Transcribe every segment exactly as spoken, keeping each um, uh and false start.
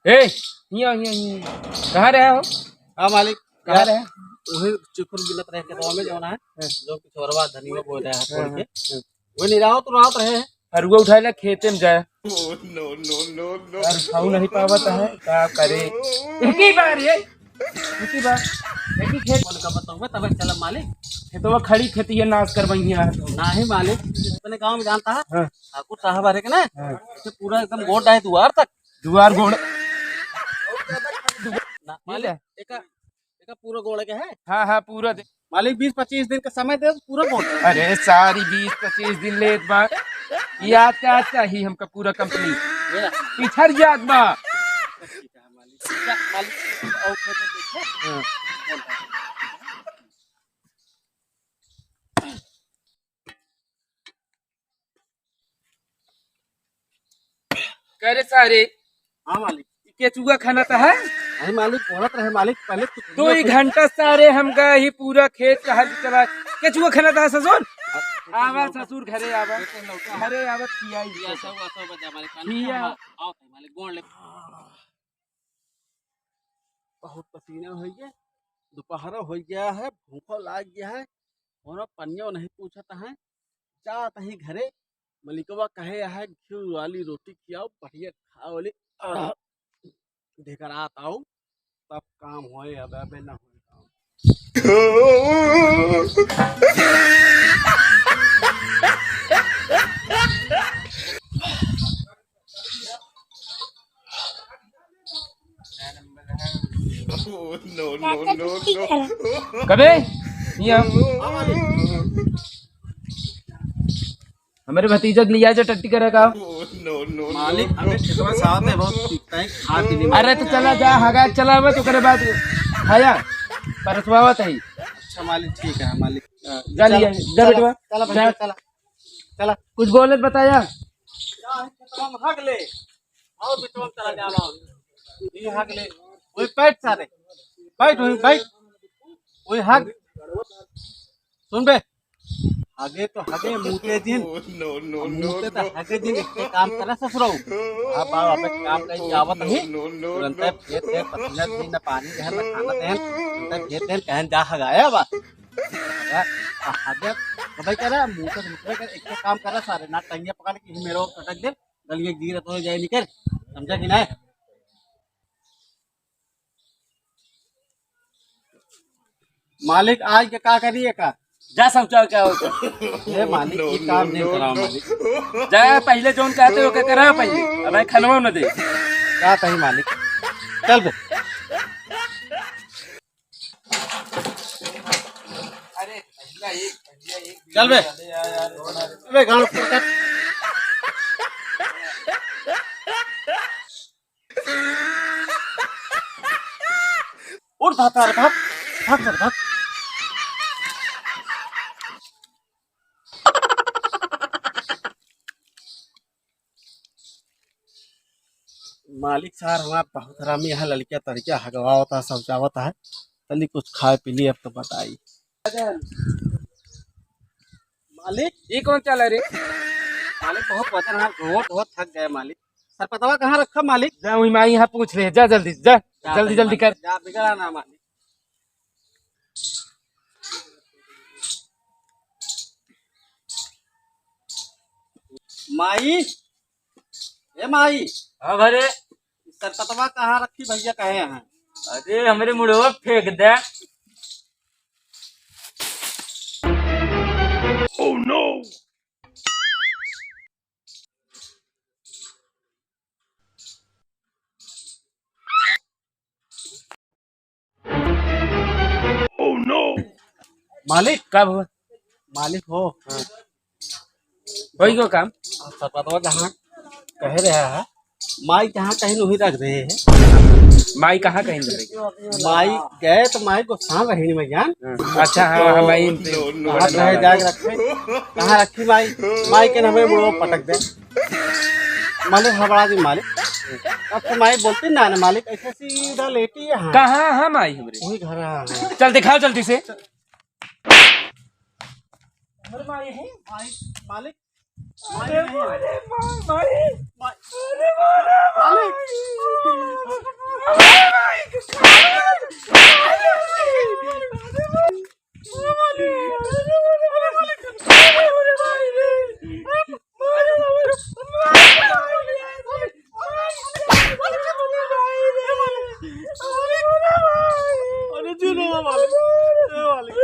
ए, हियाँ, हियाँ, हियाँ। कहाँ रहे हो? हाँ मालिक। कहाँ रहे? वही चिखुर मिलत रहे खेतवा में जौन है, हाँ। जो पिछोरवा धनिया बोल रहा है हाँ, तोड़ के। हाँ। वही निरावत उरावत रहे हैं। हरुआ उठाए ला खेते में जाए। Oh, no, no, no, no। यार, उठाऊ नहीं पावत है, का करे? एक ही बार ये, एक ही बार, एक ही खेत। कौन का बताऊँ मैं, तब चला मालिक। खेतवा खड़ी खेती ये नाश कर बहिया है तो। नाही मालिक, अपने गाँव में जानता है? हाँ। ठाकुर साहब हरे के ना? हाँ। इसे पूरा एकदम गोड़ डाहे दुआर तक। दुआर गोड़। ना, मालिक, एका, एका पूरा गोड़ के है? हाँ, हाँ, पूरा दे। मालिक, बीस पच्चीस दिन का समय दे, पूरा गोड़। अरे, सारी बीस पच्चीस दिन लेत बा। ये आज का, आज का ही हमका पूरा complete। ये ना। पिछड़ जात बा। ठीक है, मालिक। जा, मालिक, और खेत देखो। हाँ। करे सारे। हाँ मालिक। ई केचुआ खाना त है? अरे मालिक, बोलत रहे मालिक, पहले कुछ दो ही घंटा सारे हमका ही पूरा खेत का हल चला। केचुआ खाना त है ससुर? आवा ससुर, घरे आवा। घरे आवा, खियाई। खिया। आओ मालिक, गोड़ ले। बहुत पसीना हो गया, दोपहर हो गया है, भूखो लाग गया है, और पनियो नहीं पूछत है। जात ही घरे, मलिकवा कहे है, "घी वाली रोटी खियाओ, बढ़िया खाओ वाली।" ढेकरात आओ, तब काम होए, अब अबे ना होए काम। कबे? यहाँ। हमारे भतीजा के लिया जो टट्टी करेगा। मालिक, हमें खेतवा से आवत है, बहुत पीता है, खा पी ले। अरे तो चला जा, हगा चला हुआ तो करे बाद खाया, परसवावत है। अच्छा मालिक, ठीक है मालिक। जा लिया, जा चला, बेटवा, चला भैया, जा। चला, चला। कुछ बोलत बताया। जा, खेतवा में हग ले। और बिचवा में चला जा रहा हूँ। ये हग ले। वही बैठ सारे। बैठ, वही बैठ। वही हग। सुन बे। हगे तो हगे, मूते जिन। मूते तो हगे जिन, एक काम करा ससुरऊ। अब आओ, अब एक काम कहीं जावत नहीं। तुरंत भेज दे, पसीना दिन न पानी दे, न खाना दे। तुरंत भेज दे, कहन जा हगाया बा। हगे, तो भाई कह रहा, मूते तो मूते कर, एक काम करा सारे, ना टंगिया पकड़ के मेरे को पटक दे। गलिए गिर तो जाए निकल, समझा कि नहीं? मालिक, आज के का करिए का? जा शौचा क्या होता? ये मालिक, ये काम नहीं करा मालिक। जा पहले जौन कहते हो, के करा पहले, अब खनवा न दे। का कही मालिक? चल बे। अरे, भैया, एक, भैया, एक चल बे। अबे, गाड़ ऊपर कर। उठ, भाग, भाग, भाग, भाग, भाग। मालिक सार हमार बहुत हरामी है, लड़किया तड़किया हगवावत है, शौचावत है, तनी कुछ खाए पी ली, अब तो बताई। मालिक, ये कौन चला रे? मालिक, बहुत वजन है, धोत धोत थक गए मालिक। सरपतवा कहाँ रखा मालिक? जा वही माई यहाँ पूछ ले, जा जल्दी, जा, जा जल्दी, जल्दी कर। जा, बिगड़ा ना मालिक। माई, ए माई। हाँ घरे। सरपतवा कहाँ रखी भैया, कहे हैं? अरे हमरे मुड़वा फेंक दे। Oh no! Oh no! मालिक। का हुआ? मालिक हो। हाँ। वही को काम। सरपतवा जहाँ कहे रहा है, माई जहाँ कहीं नहीं रख रहे हैं। माई कहाँ कहीं रख रहे? माई गए तो माई को सांस रही नहीं मैं जान। हाँ। अच्छा, हाँ, हाँ, माई। कहाँ रहे जाके रखे? कहाँ रखी माई? माई के हमें मुड़ो पटक दे। मालिक हबड़ा दी मालिक। अब तो माई बोलती ना, ना मालिक, ऐसे सीधा लेटी है। हाँ। कहाँ है माई हमरे? वही घर है। चल दिखाओ जल्दी से। अरे माई है? माई, मालिक। अरे माई, माई, माई। माई। अरे माई, माई। अरे जी नो मालिक, ए मालिक,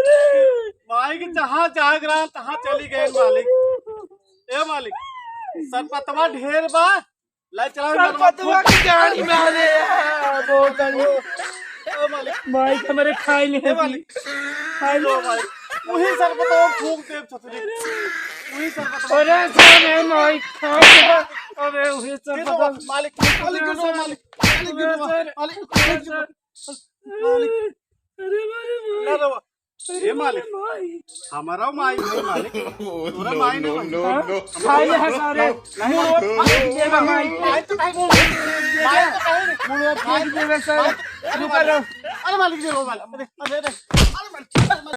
माई के जहाँ जाग रहा तहाँ चली गए मालिक। ए मालिक, सरपतवा ढेर बा, ले चला सरपतवा की गाड़ी में आ रे यार, बहुत बढ़िया। ए मालिक, माई के मेरे खाई नहीं ए मालिक, खाई लो मालिक, वही सरपतवा फूंक दे छतरी, वही सरपतवा। अरे सर, ए माई खा गया। अरे वही ये लो सरपतवा। मालिक, मालिक, ये लो मालिक, मालिक, ये लो मालिक, मालिक, मालिक, मालिक। अरे मारे माई। ना रे, ए मालिक, हमारा माई नहीं मालिक, तोरा माई नहीं मालिक। हाँ? खाई है सारे। नहीं, मुंह नहीं, फेंक देबे माई। माई तो नहीं बोल। माई तो नहीं। मुंह फेंक देबे सर। माई तो, अरे रुका मालिक, रहो। अरे मालिक, दे दो मालिक। अरे, अरे, अरे, अरे मालिक, अरे मालिक।